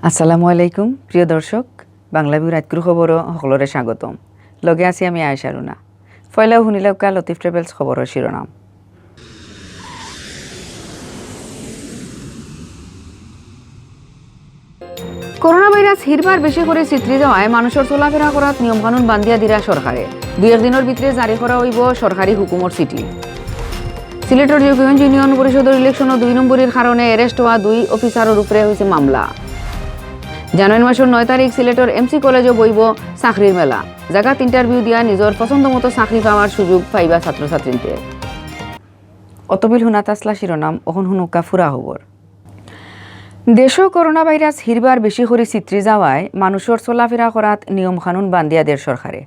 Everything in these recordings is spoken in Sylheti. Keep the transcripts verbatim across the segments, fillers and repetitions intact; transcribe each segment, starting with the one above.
আসসালামু আলাইকুম প্রিয় দর্শক, বাংলা ভিউ রাইতকুর খবরো সকলরে স্বাগতম। লগে আছি আমি আয়েশা রুনা। পয়লাউ হুনিলাউক্কা লতিফ ট্রাভেলস খবরর শিরোনাম। করোনা ভাইরাস হিরবার বেশি করি ছিত্রি যাওয়ায় মানুষর চলাফেরা করাত নিয়ম কানুন বান্ধিয়া দিরা সরকারে। দুই এক দিনর ভিতরে জারি করা অইবো সরকারি হুকুমর চিঠি। সিলেটর জকিগঞ্জ ইউনিয়ন পরিষদর ইলেকশনো দুই নম্বরির কারণে অ্যারেস্ট অওয়া দুই অফিসারর উপরে অইছে মামলা। জানুয়ারি মাসর নয় তারিখ সিলেটর এমসি কলেজো বইবো চাকরির মেলা। জাগাত ইন্টারভিউ দিয়া নিজর পছন্দ মতো চাকরি পাওয়ার সুযোগ পাইবা ছাত্রছাত্রীন্তে। অতবিল হুনাত আছলা শিরোনাম, অখন হুনুক্কা ফুরা খবর। দেশো করোনা ভাইরাস হিরবার বেশি করি ছিত্রি যাওয়ায় মানুষর চলাফেরা করাত নিয়ম কানুন বান্ধিয়া দের সরকারে।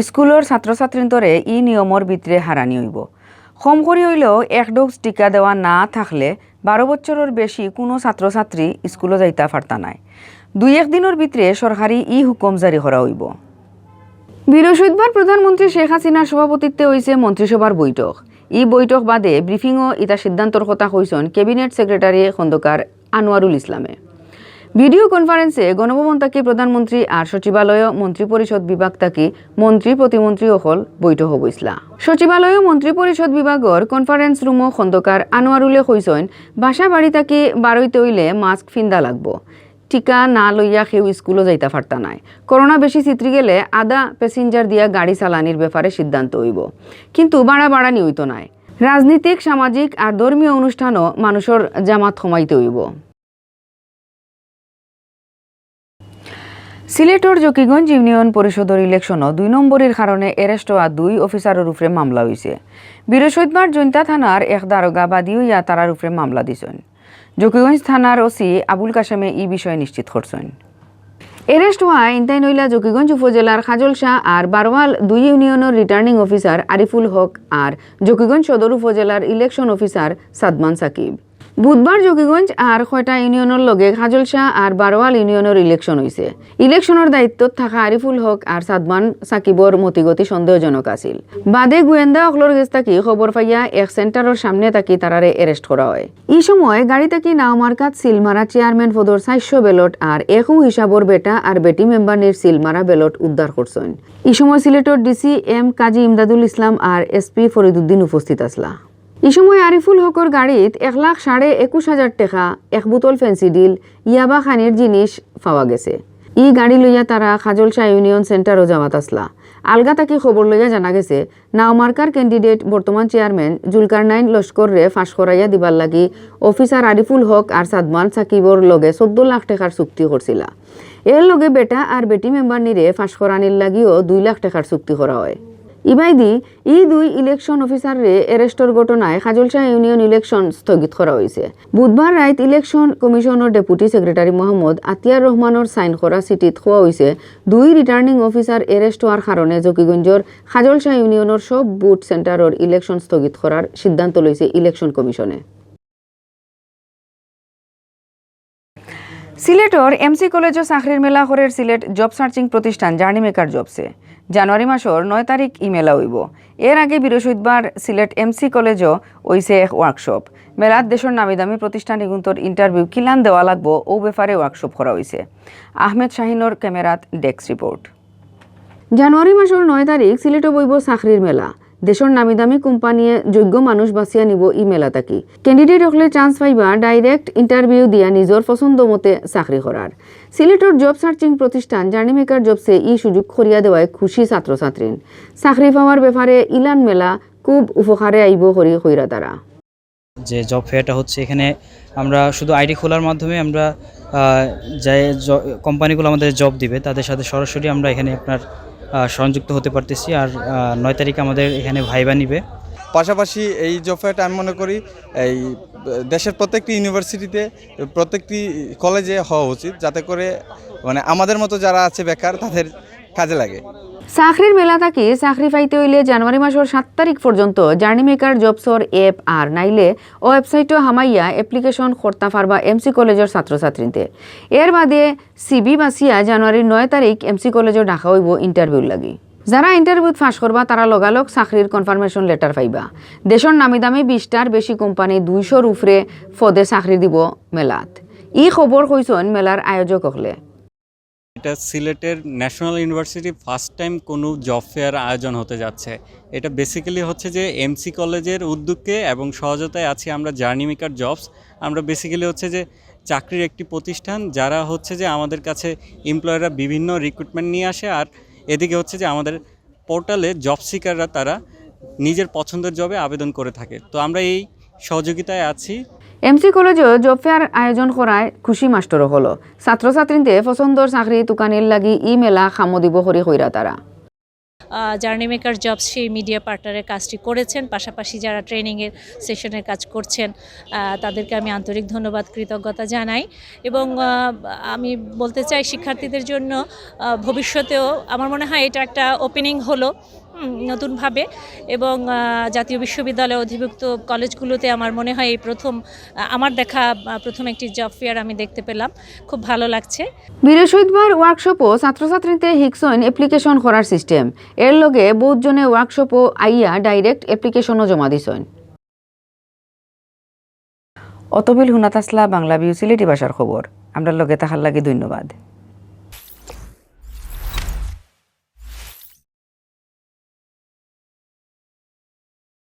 স্কুলর ছাত্রছাত্রীন্তরে ই নিয়মর ভিতরে হারানি অইবো। কম করি অইলেও এক ডোজ টিকা দেওয়া না থাকলে বারো বছরর বেশি কুনু ছাত্রছাত্রী স্কুলো যাইতা পারতা নায়। দুই এক দিনর ভিতরে সরকারি ই হুকুম জারি করা অইবো। বৃহস্পতিবার প্রধানমন্ত্রী শেখ হাসিনার সভাপতিত্বে অইছে মন্ত্রিসভার বৈঠক। ই বৈঠক বাদে ব্রিফিংও ইতা সিদ্ধান্তর কথা কইছইন ক্যাবিনেট সেক্রেটারি খন্দকার আনোয়ারুল ইসলামে। ভিডিও কনফারেন্সে গণভবন থাকি প্রধানমন্ত্রী আর সচিবালয়, মন্ত্রিপরিষদ বিভাগ থাকি মন্ত্রী প্রতিমন্ত্রী অকল বৈঠকো বইছলা। সচিবালয়, মন্ত্রিপরিষদ বিভাগর কনফারেন্স রুমো খন্দকার আনোয়ারুলে কইছইন, বাসা বাড়ি থাকি বারইতে অইলে মাস্ক ফিন্দা লাগবো। টিকা না লইয়া কেউ স্কুলো যাইতা পারতা নায়। করোনা বেশি ছিত্রি গেলে আধা প্যাসেঞ্জার দিয়া গাড়ি চালানির ব্যাপারে সিদ্ধান্ত অইবো, কিন্তু ভাড়া বাড়ানি অইতো নায়। রাজনীতিক, সামাজিক আর ধর্মীয় অনুষ্ঠানো মানুষর জামাত কমাইতে অইবো। সিলেটর জকিগঞ্জ ইউনিয়ন পরিষদর ইলেকশনো দুই নম্বরির কারণে অ্যারেস্ট অওয়া দুই অফিসারর উপরে মামলা অইছে। বৃহস্পতিবার জৈন্তা থানার এক দারোগা বাদী অইয়া তারার উপরে মামলা দিছইন। জকিগঞ্জ থানার ওসি আবুল কাশেমে ই বিষয় নিশ্চিত করছইন। অ্যারেস্ট অওয়া ইনতাইন অইলা জকিগঞ্জ উপজেলার খাজলশাহ আর বারোয়াল দুই ইউনিয়নর রিটার্নিং অফিসার আরিফুল হক আর জকিগঞ্জ সদর উপজেলার ইলেকশন অফিসার সাদমান সাকিব। বুধবার জকিগঞ্জ আর কয়টা ইউনিয়নর লগে খাজলশাহ আর বারোয়াল ইউনিয়নর ইলেকশন অইছে। ইলেকশনর দায়িত্বত থাকা আরিফুল হক আর সাদমান সাকিবর মতিগতি সন্দেহজনক আছিল। বাদে গোয়েন্দা অকলর গেছ থাকি খবর পাইয়া এক সেন্টারর সামনে থাকি তারারে অ্যারেস্ট করা অয়। ই সময় গাড়ি থাকি নাও মার্কাত সিল মারা চেয়ারম্যান পদর চাইরশো ব্যালট আর একউ হিসাবর বেটা আর বেটি মেম্বারনির সিল মারা ব্যালট উদ্ধার করছইন। ই সময় সিলেটর ডিসি এম কাজী ইমদাদুল ইসলাম আর এসপি ফরিদুদ্দিন উপস্থিত আছলা। ই সময় আরিফুল হকর গাড়িত এক লাখ সাড়ে একুশ হাজার টেকা, এক বোতল ফেন্সিডিল, ইয়াবা খানির জিনিস পাওয়া গেছে। ই গাড়ি লইয়া তারা খাজলশাহ ইউনিয়ন সেন্টারো যাওয়াত আছলা। আলগা থাকি খবর লইয়া জানা গেছে, নাও মার্কার ক্যান্ডিডেট বর্তমান চেয়ারম্যান জুলকারনাইন লস্কররে ফাঁস করাইয়া দিবার লাগি অফিসার আরিফুল হক আর সাদমান সাকিবর লগে চৌদ্দ লাখ টেকার চুক্তি করছিলা। এর লগে বেটা আর বেটি মেম্বারনিরে ফাঁস করানির লাগিও দুই লাখ টেকার চুক্তি করা অয়। ইবায়দি ই দুই ইলেকশন অফিসাররে অ্যারেস্টর ঘটনায় খাজলশাহ ইউনিয়ন ইলেকশন স্থগিত করা অইছে। বুধবার রাইত ইলেকশন কমিশনর ডেপুটি সেক্রেটারি মোহাম্মদ আতিয়ার রহমানর সাইন করা চিঠিত কওয়া অইছে, দুই রিটার্নিং অফিসার অ্যারেস্ট অওয়ার কারণে জকিগঞ্জর খাজলশাহ ইউনিয়নর সব বুথ সেন্টারর ইলেকশন স্থগিত করার সিদ্ধান্ত লইছে ইলেকশন কমিশনে। সিলেটর এমসি কলেজো চাকরির মেলা করের সিলেট জব সার্চিং প্রতিষ্ঠান জার্নি মেকার জবসে। জানুয়ারি মাসর নয় তারিখ ই মেলা অইবো। এর আগে বৃহস্পতিবার সিলেট এমসি কলেজো অইছে এক ওয়ার্কশপ। মেলাত দেশর নামিদামি প্রতিষ্ঠান ইগুন্তর ইন্টারভিউ কিলান দেওয়া লাগবো, অউ ব্যাপারে ওয়ার্কশপ করা অইছে। আহমেদ শাহিনর ক্যামেরাত ডেস্ক রিপোর্ট। জানুয়ারি মাসর নয় তারিখ সিলেটো বইবো চাকরির মেলা। দেশর নামিদামি কোম্পানিয়ে যোগ্য মানুষ বাছিয়া নিবো ই মেলা থাকি। ক্যান্ডিডেট অকলে চান্স পাইবা ডাইরেক্ট ইন্টারভিউ দিয়া নিজর পছন্দ মতে চাকরি করার। সিলেটর জব সার্চিং প্রতিষ্ঠান জার্নি মেকার জবসে ই সুযোগ করিয়া দেওয়ায় খুশি ছাত্রছাত্রীন। চাকরি পাওয়ার ব্যাপারে ইলান মেলা খুব উপকারে আইবো করি কইরা তারা। যে জব ফেয়ারটা হচ্ছে, এখানে আমরা শুধু আইডি খোলার মাধ্যমে আমরা, আহ, যে জ-, কোম্পানিগুলো আমাদের জব দিবে, তাদের সাথে সরাসরি আমরা এখানে আপনার, আহ, সংযুক্ত হতে পারতেছি। আর, আহ, নয় তারিখ আমাদের এখানে ভাইবা নিবে। পাশাপাশি এই জব ফেয়ারটা আমি মনে করি এই দেশের প্রত্যেকটি ইউনিভার্সিটিতে, প্রত্যেকটি কলেজে হওয়া উচিত, যাতে করে মানে আমাদের মতো যারা আছে বেকার, তাদের কাজে লাগে। চাকরির মেলা থাকি চাকরি পাইতে অইলে জানুয়ারি মাসর সাত তারিখ পর্যন্ত জার্নি মেকার জবসর অ্যাপ আর নাইলে ওয়েবসাইটো হামাইয়া অ্যাপ্লিকেশন করতা পারবা এমসি কলেজর ছাত্রছাত্রীতে। এর বাদে সিভি বাছিয়া জানুয়ারির নয় তারিখ এমসি কলেজো ডাকা অইবো ইন্টারভিউর লাগি। যারা ইন্টারভিউত পাস করবা, তারা লগালগ চাকরির কনফার্মেশন লেটার পাইবা। দেশর নামিদামি বিশটার বেশি কোম্পানি দুইশোর উপরে পদে চাকরি দিবো মেলাত। ই খবর কইছইন মেলার আয়োজক অকলে। এটা সিলেটের ন্যাশনাল ইউনিভার্সিটি ফার্স্ট টাইম কোনো জব ফেয়ার আয়োজন হতে যাচ্ছে। এটা বেসিক্যালি হচ্ছে যে এমসি কলেজের উদ্যোগে এবং সহযোগিতায় আছি আমরা জার্নি মেকার জবস। আমরা বেসিক্যালি হচ্ছে যে চাকরির একটি প্রতিষ্ঠান, যারা হচ্ছে যে আমাদের কাছে এমপ্লয়াররা বিভিন্ন রিক্রুটমেন্ট নিয়ে আসে, আর এদিকে হচ্ছে যে আমাদের পোর্টালে জব সিকাররা তারা নিজের পছন্দের জবে আবেদন করে থাকে। তো আমরা এই সহযোগিতায় আছি। এমসি কলেজও জব ফেয়ার আয়োজন করায় খুশি মাস্টর অকলও। ছাত্রছাত্রীতে পছন্দর চাকরি তুকানির লাগি ই মেলা কামো দিব করি কইরা তারা। জার্নি মেকার জবস সেই মিডিয়া পার্টনারের কাজটি করেছেন, পাশাপাশি যারা ট্রেনিংয়ের সেশনের কাজ করছেন, আহ, তাদেরকে আমি আন্তরিক ধন্যবাদ, কৃতজ্ঞতা জানাই। এবং আহ, আমি বলতে চাই, শিক্ষার্থীদের জন্য আহ, ভবিষ্যতেও আমার মনে হয় এটা একটা ওপেনিং হলো, হুম, নতুনভাবে। এবং আহ, জাতীয় বিশ্ববিদ্যালয় অধিভুক্ত কলেজগুলোতে আমার মনে হয় এই প্রথম, আহ, আমার দেখা আহ, প্রথম একটি জব ফেয়ার আমি দেখতে পেলাম। খুব ভালো লাগছে। বৃহস্পতিবার ওয়ার্কশপও ছাত্রছাত্রীতে হিকসইন অ্যাপ্লিকেশন করার সিস্টেম। এর লগে বহুত জনে ওয়ার্কশপও আইয়া ডাইরেক্ট অ্যাপ্লিকেশনও জমা দিছইন। অতবিল হুনাত আছলা বাংলা ভিউ সিলেটি ভাষার খবর। আমরার লগে থাকার লাগি ধন্যবাদ।